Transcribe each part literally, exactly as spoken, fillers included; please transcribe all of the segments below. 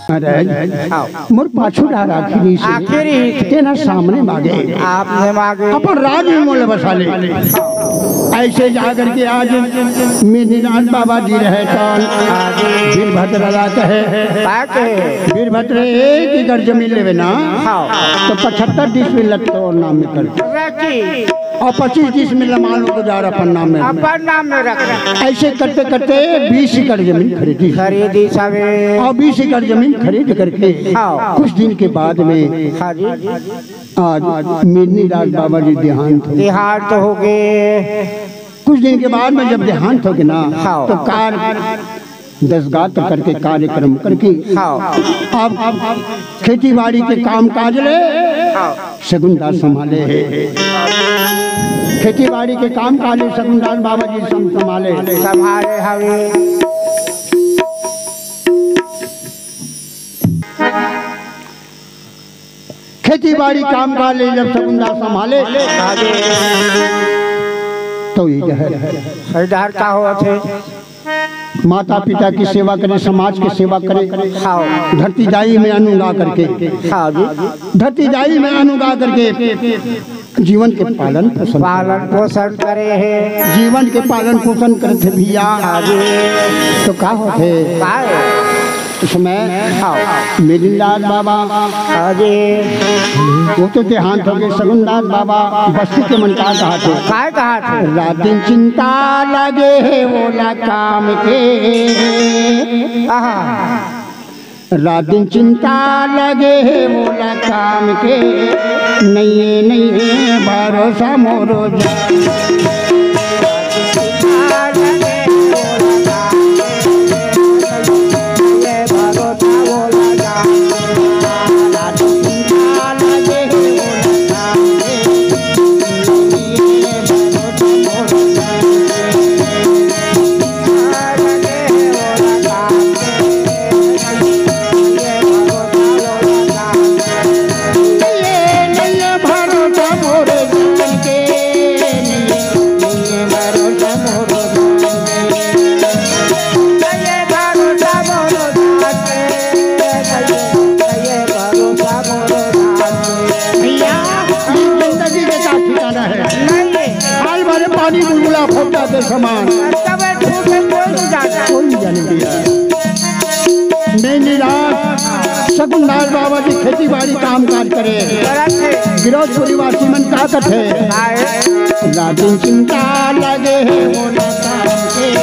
महाराज, हाँ। मोर पाछू डार आखिरी से, आखिरी से। तेना सामने मागे। आपने मागे। अपन राज में मोला बसा ले। ऐसे जा करके आज मेदिनीनाथ बाबा जी रहे तो हाँ जी। वीरभद्र ला कहे, का कहे? वीरभद्र एक एकड़ जमीन लेवे ना, हाँ। तो पचहत्तर डिसमिल ल तोर नाम में कर दे। रखी। और पच्चीस डिसमिल ल मान लो तो जा रहा अपन नाम में। अपन नाम में रख। ऐसे करते करते बीस एकड़ जमीन खरीदी। खरीदी सबे। और बीस एकड़ जमीन खरीद करके हाँ। कुछ दिन के बाद में हाँ जी। आज मेदिनीनाथ बाबा जी देहांत हो गए। देहांत हो गए। कुछ दिन के बाद में जब देहांत हो गए ना, हाँ। तो कार दस गात्र करके कार्यक्रम करके हाँ। अब खेती बाड़ी के काम काज ले हाँ। सगुन दास संभाले हे। खेती बाड़ी के काम काज ले सगुन दास बाबा जी सम-, संभाले। संभाले हवे। खेती बाड़ी काम काज ले जब सगुन दास संभाले, तो ये डहर। डहर का होवत हे? माता पिता की सेवा करे, समाज की सेवा करे, हाँ। धरती दाई में अन्न उगा करके, हाँ जी। धरती दाई में अन्न उगा करके जीवन के पालन पोषण, पालन पोषण करे हे। जीवन के पालन पोषण करथे भैया। हाँ जी। तो का होथे? का हे? उसमें हाँ। मेदिनीनाथ बाबा, हाँ जी। वो तो देहांत हो गए, सगुन दास बाबा बस्ती के मन का कहा थे? काय कहा थे? रात दिन चिंता लगे हे ओला काम के। आहा। रात दिन चिंता लगे हे ओला काम के, नइये नइये भरोसा मोरो जा। भैया, जिंदगी के का ठिकाना है? नहीं है। हाल भरे पानी बुलबुला खोटा के समान। तबे झूठ है, कोई नहीं जाने। कोई नहीं जाने भैया। मेदिनीनाथ, सगुनदास बाबा जी खेती बाड़ी काम काज करे। करत है। गिरौदपुरी वासी मन का कथे? आए। रात दिन चिंता लगे है, वो ना काम के।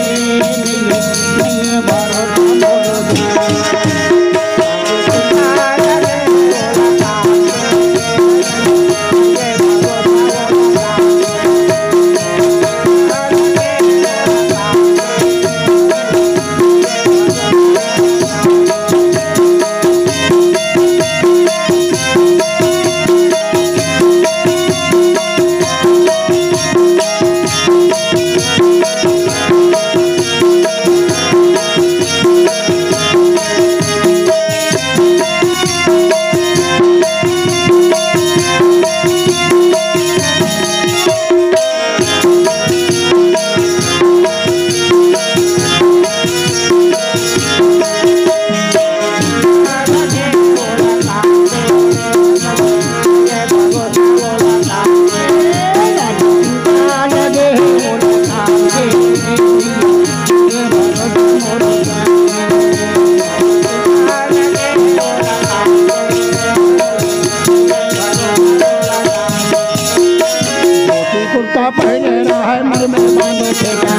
धोती कुर्ता पहिरे रहय, मुड़ में बांधे फेटा।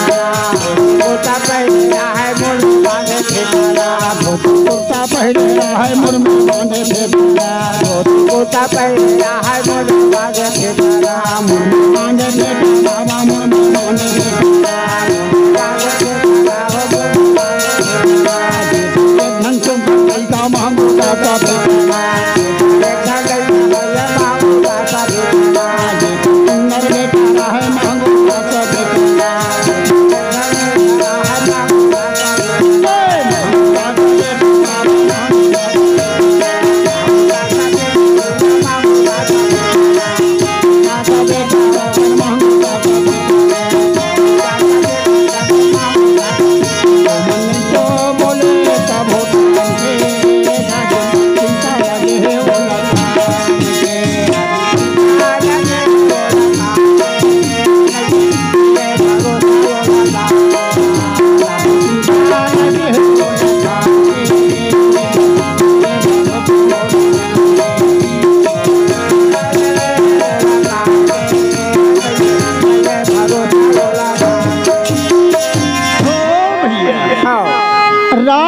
धोती कुर्ता पहिरे रहय, मुड़ में बांधे फेटा। धोती कुर्ता पहिरे रहय, मुड़ में बांधे फेटा। धोती कुर्ता पहिरे रहय, मुड़ में बांधे फेटा। मुड़ में बांधे फेटा, बाबा मुड़ में बांधे फेटा। धन तुम पैसा मांगो दाता।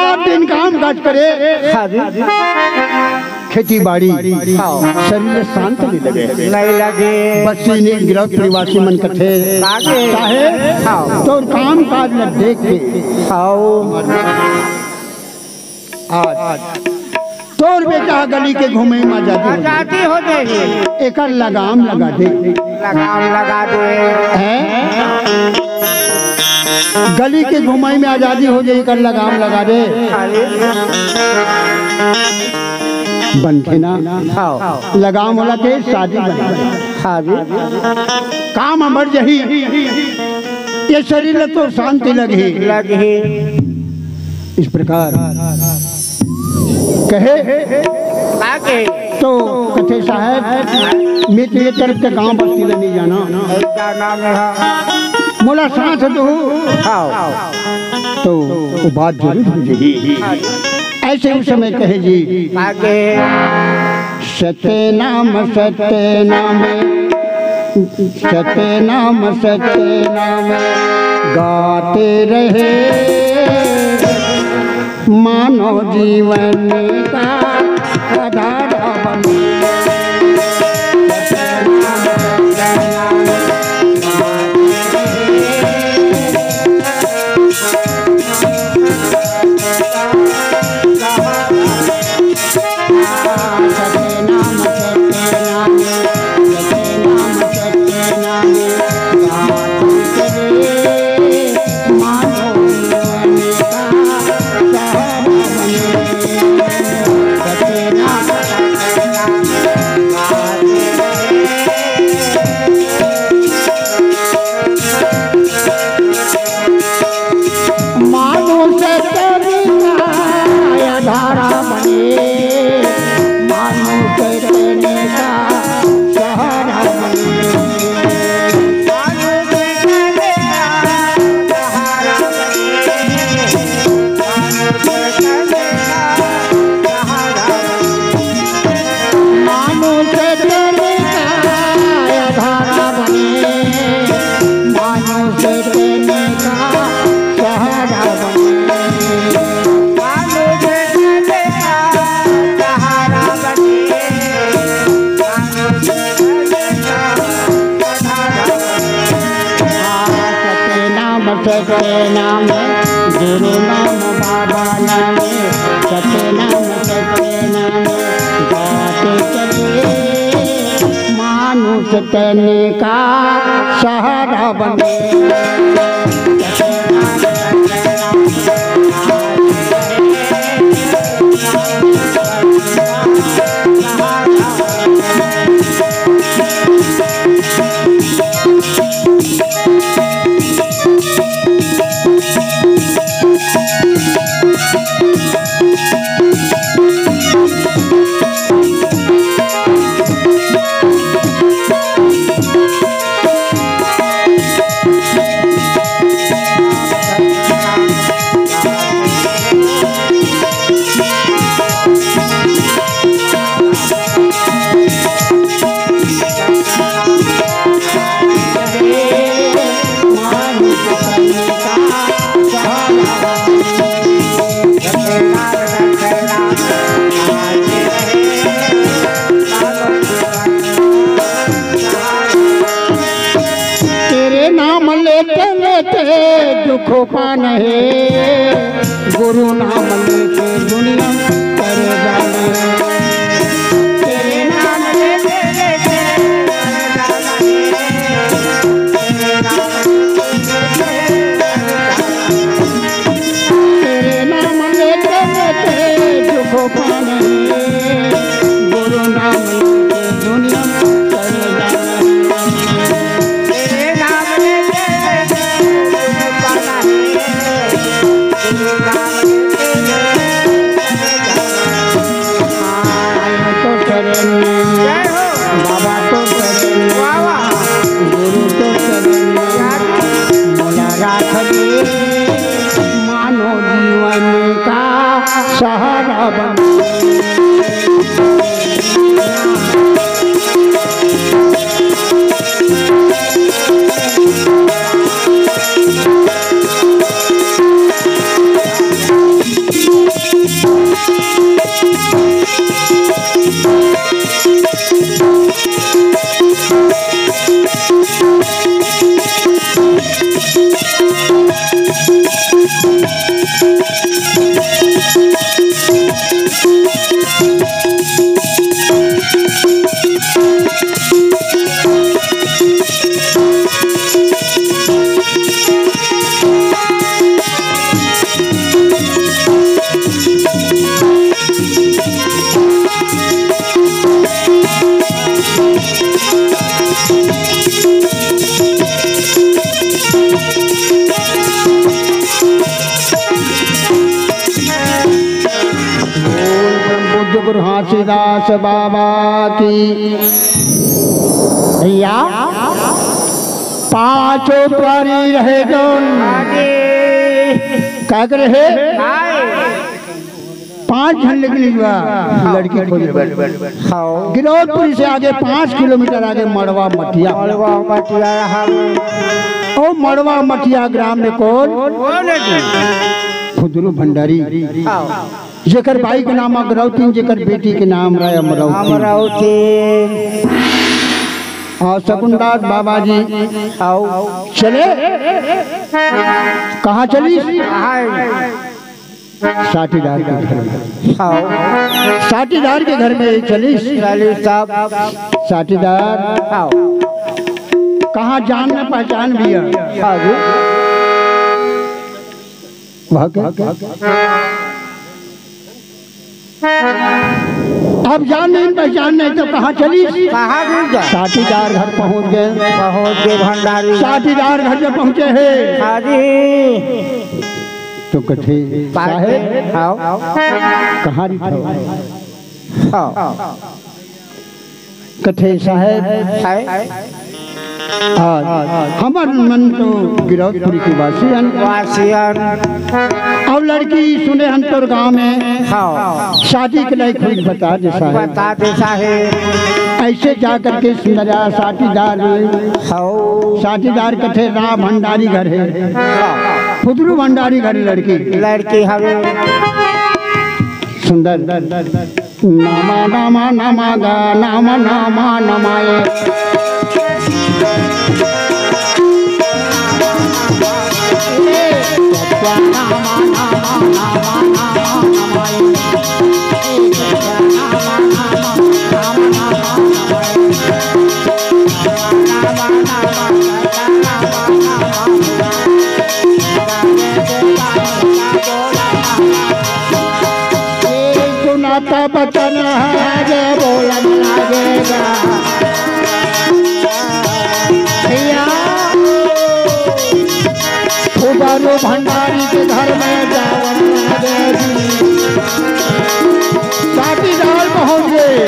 रात दिन काम काज करे, हाँ जी। खेती बाड़ी, हाँ। शरीर शांत नहीं लगे। नहीं लगे। बस्ती ने गृहस्थ निवासी मन कथे, लागे। काहे? हाँ। तोर काम काज ल देख के, हाँ। आज तोर बेटा गली के घूमे में आजादी हो जाही। आजादी हो जाही। एकर लगाम लगा दे। लगाम लगा दे। हैं? गली के घुमाई में आजादी हो जाही, एकर लगाम लगा दे। अरे। बनथे ना? हाँ। लगाम वाला के शादी बना। हाँ जी। काम अमर जही। ये शरीर ल तो शांति लगही। लगही। इस प्रकार कहे। का कहे? तो कथे, "साहब, मैं तो ये तरफ के गांव बस्ती ल नहीं जाना। नहीं जाना मेरा। मोला साथ दो।" हाँ। तो वो बात जरूर हो जाही। ऐसे उस समय कहे जी, का कहे? सत्य नाम, सत्य नाम, सत्य नाम, सत्य नाम गाते रहे, मानव जीवन का आधार बने। मानुष तन का आधार बने, मानुष तन का सहारा बने। मानुष तन का आधार बने, मानुष तन का सहारा बने। मानुष तन का सहारा बने। सत्य नाम, सत्य नाम, गुरु नाम, बाबा नाम, सत्य नाम, सत्य नाम, गाते चले, मानुष तन का सहारा बने। तेरे नाम लेते लेते दुख पान है, गुरु नाम लेते दुनिया परेशान है। तेरे नाम लेते लेते तेरे नाम लेते लेते दुख पान है, गुरु नाम लेते दुनिया परेशान है। तेरे नाम लेते लेते दुख पान है, गुरु नाम लेते लेते तो शरण में, जय हो। बाबा तो शरण में, वाह, वाह। गुरु तो शरण में, यार। मोला राख दे, मानव जीवन का सहारा बन। गुरु घासीदास बाबा की। भैया, पांचों पारी रहे कौन? का करे हे? पांच झन लेके निकला लड़की खोजे बर। गिरौदपुरी से आगे पांच किलोमीटर आगे मड़वा मटिया। मड़वा मटिया। ओ मड़वा मटिया ग्राम में कौन? खुदरू भंडारी। जेकर बाई के नाम अगरौतीन, जेकर बेटी के नाम राय अमरौतीन। अमरौतीन। और शकुनदास बाबा जी आओ। चले। कहाँ चली? साटीदार के घर में। आओ। साटीदार के घर में चली। चली साहब। साटीदार। आओ। कहाँ जान न पहचान भी है। हाँ जी। वह के? अब जान नहीं पहचान नहीं तो कहाँ चली? कहाँ दूर जा? साटीदार घर पहुँच गए। पहुँच गए भंडारी। साटीदार घर जब पहुँचे हे। हाँ जी। तो कथे, साहेब, आओ। कहाँ रही? हाँ। कथे साहेब, हाँ, हमर मन तो गिरौदपुरी के वासी हन। वासी हन। अब लड़की सुने हन तोर गाँव में। हाँ। शादी के लायक हुई, बता दे साहेब। बता दे साहेब। ऐसे जा करके सुंदरा साटीदार। हाँ। साटीदार कथे राम भंडारी घर है। हाँ। खुदरू भंडारी घर लड़की। लड़की हवे। सुंदर। नम नम नम ग नम नम नमाय। सुनाता बचन है जे बोलन लागेगा। भैया, खुबारू भंडारी के घर में जावन लागेगी। साटीदार पहुंच गए।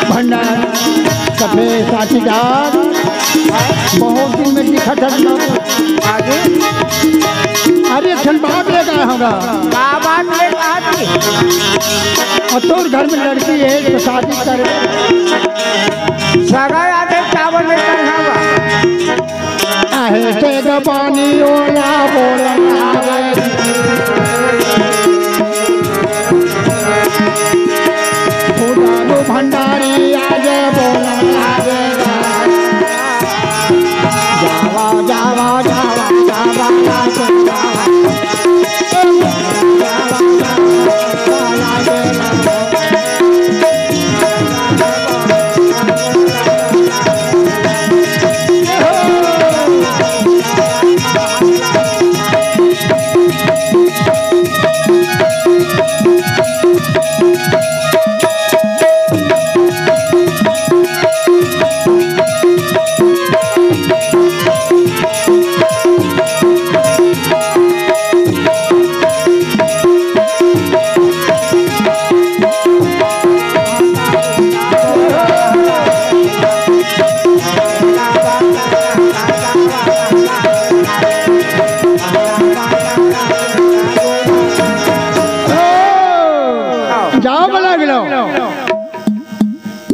भंडार कथे साटीदार, बहुत दिन में दिखत हस ना। आगे? अरे, एक ठन बात लेके आए होगा। का बात लेके आती? और तोर घर में लड़की है तो शादी कर। सगा आते चावल लेकर आवा। आहे से ग पानी ओला बोलन लागे। खुदारू भंडारी आज बोलन लागे। जावा, जावा, जावा, जावा, जावा। जाओ, बला गेलो।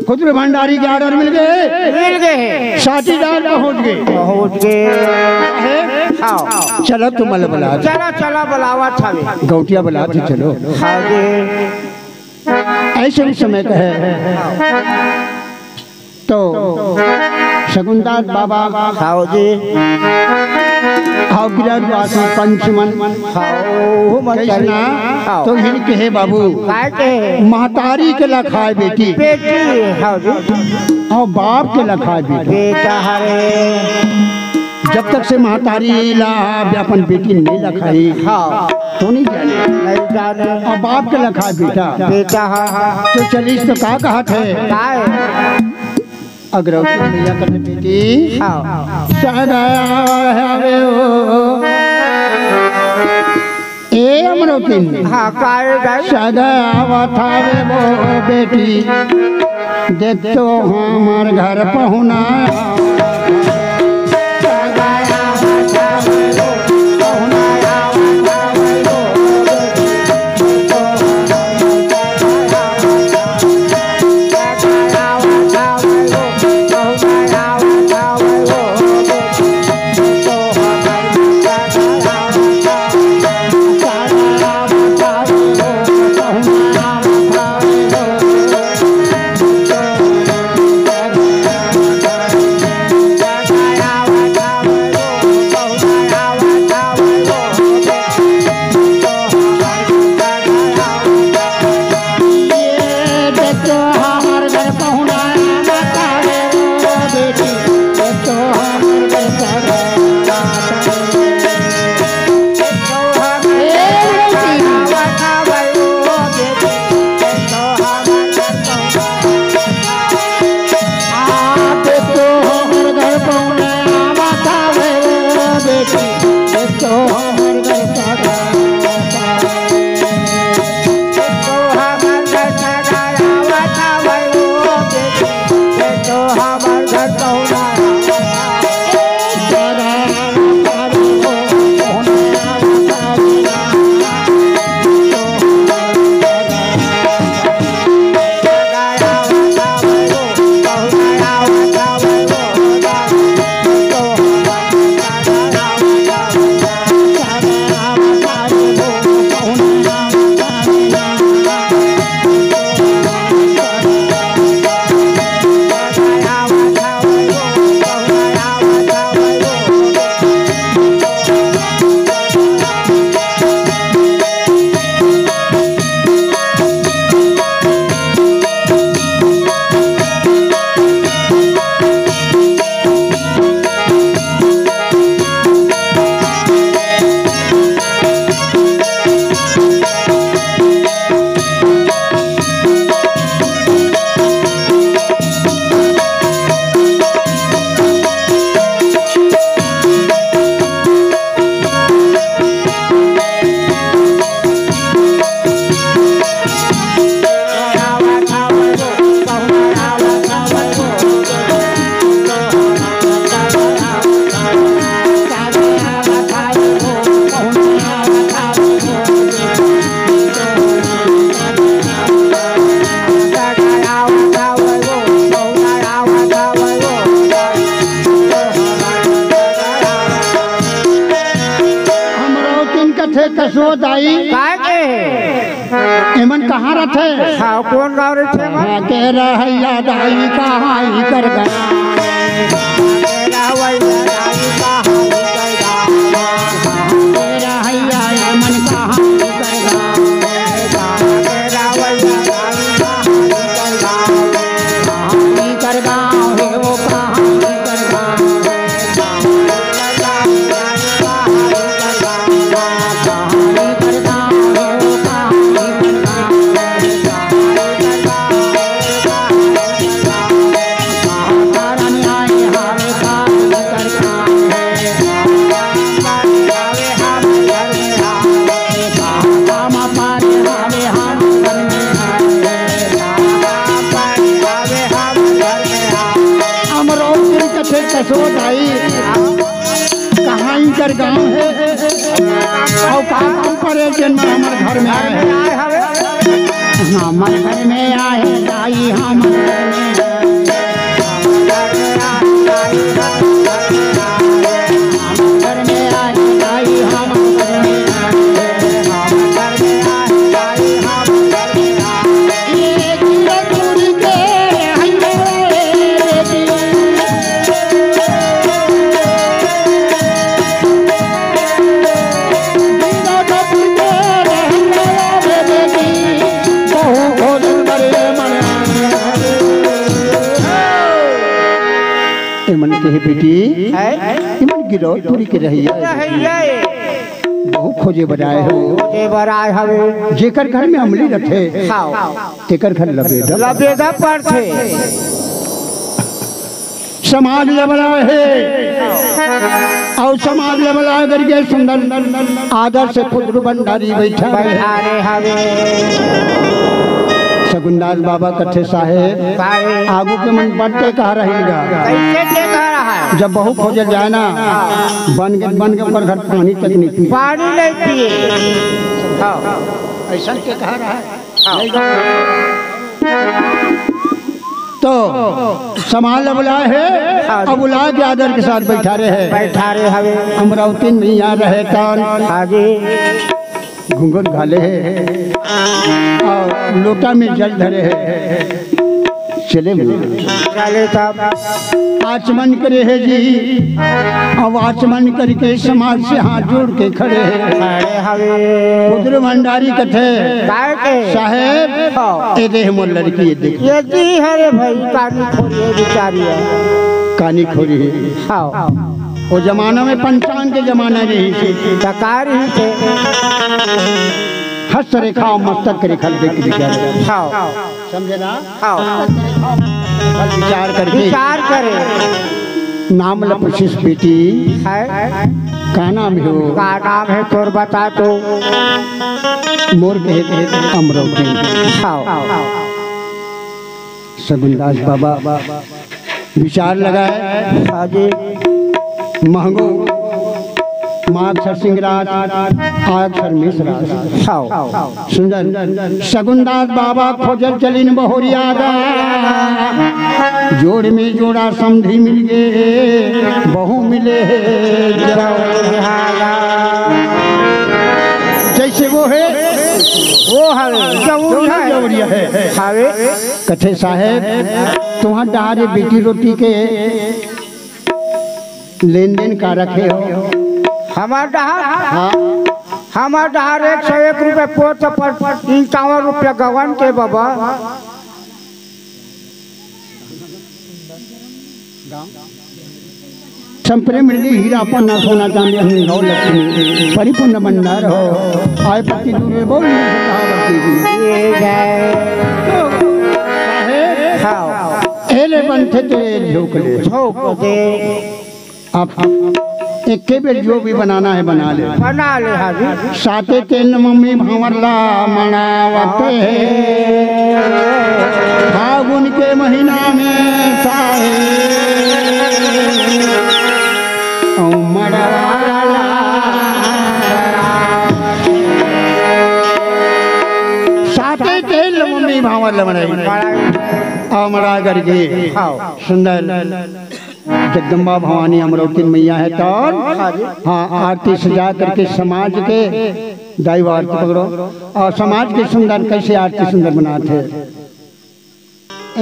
खुदरू भंडारी के ऑर्डर मिल गए। मिल गए। साटीदार पहुंच गए। पहुंच गए। आओ। चलो, तुम मल बुला दो। चलो, चलो, बुलावा छावे। गौटिया बुला दो, चलो। हाँ जी। ऐसे उस समय कहे तो शकुनदास बाबा, हाँ जी। हाँ, गिरौदवासी पंचमन। हाँ, वो मत कैसे करी। ना? हाँ। तो हिन कहे बाबू, काय कहे? महतारी के लखाए बेटी। बेटी, हाँ जी। और बाप के लखाए बेटा। बेटा हरे। जब तक से महतारी ला अपन बेटी नहीं लखाई, हाँ। तो नहीं जाने। नहीं जाने। और बाप के लखाए बेटा। बेटा, हाँ, हाँ। तो चलिस तो का कहत है? काय? अगरौती मैया कथे बेटी, हाँ। सदा हवे हो, अमरोतिन। हाँ, काय दाई? सगा आवत हावे वो बेटी, देख तो हमर घर पहुना। हमरो किन कथे कसो दाई। काय के? एमन कहाँ रथे? हाँ, कोन गाँव रथे एमन? कहाँ के रहैया दाई, कहाँ ही कर गए? रहैया एमन कहाँ ही कर गए? कहाँ ही कर गाँव हे वो, कहाँ ही कर गाँव हे? हमरो फिर कथे कसो दाई। कहाँ इनकर गाँव हे? अउ का काम परे जेन मन हमर घर में आए हे? हमर घर में आए हे दाई, हमर घर में आए। हमर घर में आए हे दाई, हमर घर में आए। एमन के बेटी, हैं? एमन गिरौदपुरी के रहैया। रहैया। बहुत खोजे बर आए हो। खोजे बर आए हवे। जेकर घर में अमली रथे, हाँ। तेकर घर लबेदा। लबेदा पड़थे। समाज लबड़ा हे। अउ समाज ल बलाय करके सुंदर आदर से खुदरू भंडारी बइठा रहे। बइठा रहे हवे। सगुनदास बाबा कथे, साहेब, साहेब। आगू के मन बड़ टेकहा रहिन गा। कइसे टेकहा रहा हे? जब बहू खोजे ल जाय ना, बन के, बन के ओकर घर पानी तक नइ पिए। पानी नइ पिए। हाँ। अइसन टेकहा रहा हे। हाँ। त समाज ल बलाय हे, हाँ। अउ बलाय के आदर के साथ बइठा रहे हे। बइठा रहे हवे। अमरावती म इहाँ रहे तन। हाँ जी। घूंघट घाले हे अउ लोटा म जल धरे हे। चले बोल। चले तब। आचमन करे हे जी, अउ आचमन करके समाज से हाथ जोड़ के खड़े हे। खड़े हवे। खुदरू भंडारी कथे, काय के? साहेब, हाँ। ए दे मोर लड़की, ए देख। ए जी हरे भाई, कानी खोरी हे बिचारी हे। कानी खोरी हे। हाँ। ओ जमाना म पंचांग के जमाना रहिस हे। त का रहिस हे? हस्त रेखा अउ मस्तक रेखा ल देख के बिचारे। हाँ। समझे ना? हाँ। विचार करके। विचार करे। नाम ल पूछिस बेटी। हे? का नाम हे ओ? का नाम हे तोर, बता तो। मोर कहे अमरावती। हाँ। सगुनदास बाबा विचार लगाय। हाँ जी। महंगो माग सर सिंगराज, आग सर मिश्राज। हाँ। सुंदर। सगुनदास बाबा खोजल चलिन बहुरिया गा, जोड़ म जोड़ा समधी मिल गे, बहू मिले हे जौरिया गा। जइसे ओ हे, ओ हवे, जौरिया हे। जौरिया हे। हवे। कथे साहेब, तुंहर डहर ये बेटी रोटी के लेन देन का रखे हो? हमर डहर? हाँ। हमर डहर एक सौ एक रुपया पोत पर इंक्यावन रुपया गवन के बबा। संप्रेम रिद्धि हीरा पन्ना सोना चांदी अहम गौ लक्ष्मी परिपूर्ण भंडार हो। आय पति दूर बोल सदावती जी। ये जय। साहेब, हाँ। एले बनथे तेरे झोंकले। झोंक दे। अब एके बेर जो भी बनाना है, बना ले। बना ले, हाँ जी। साते तेल मम्मी भांवर ला मनावत हे। फागुन के महीना में साहे अउ मड़वा ला। साते तेल मम्मी भांवर ला मनाई। अउ मड़ा करके। हाँ। सुंदर। जगदम्बा भवानी अमरौतिन मैया हे तौन। हाँ जी। हाँ, आरती सजा करके समाज के, दाई वो आरती पकड़ो, अउ समाज के सुंदर, कइसे आरती सुंदर बनात हे।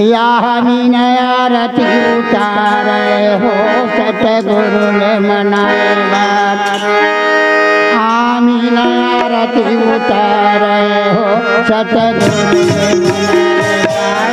या मीन आरती उतारे हो सतगुरु ले मनाए बर। आमीन आरती उतारे हो सतगुरु ले मनाए बर।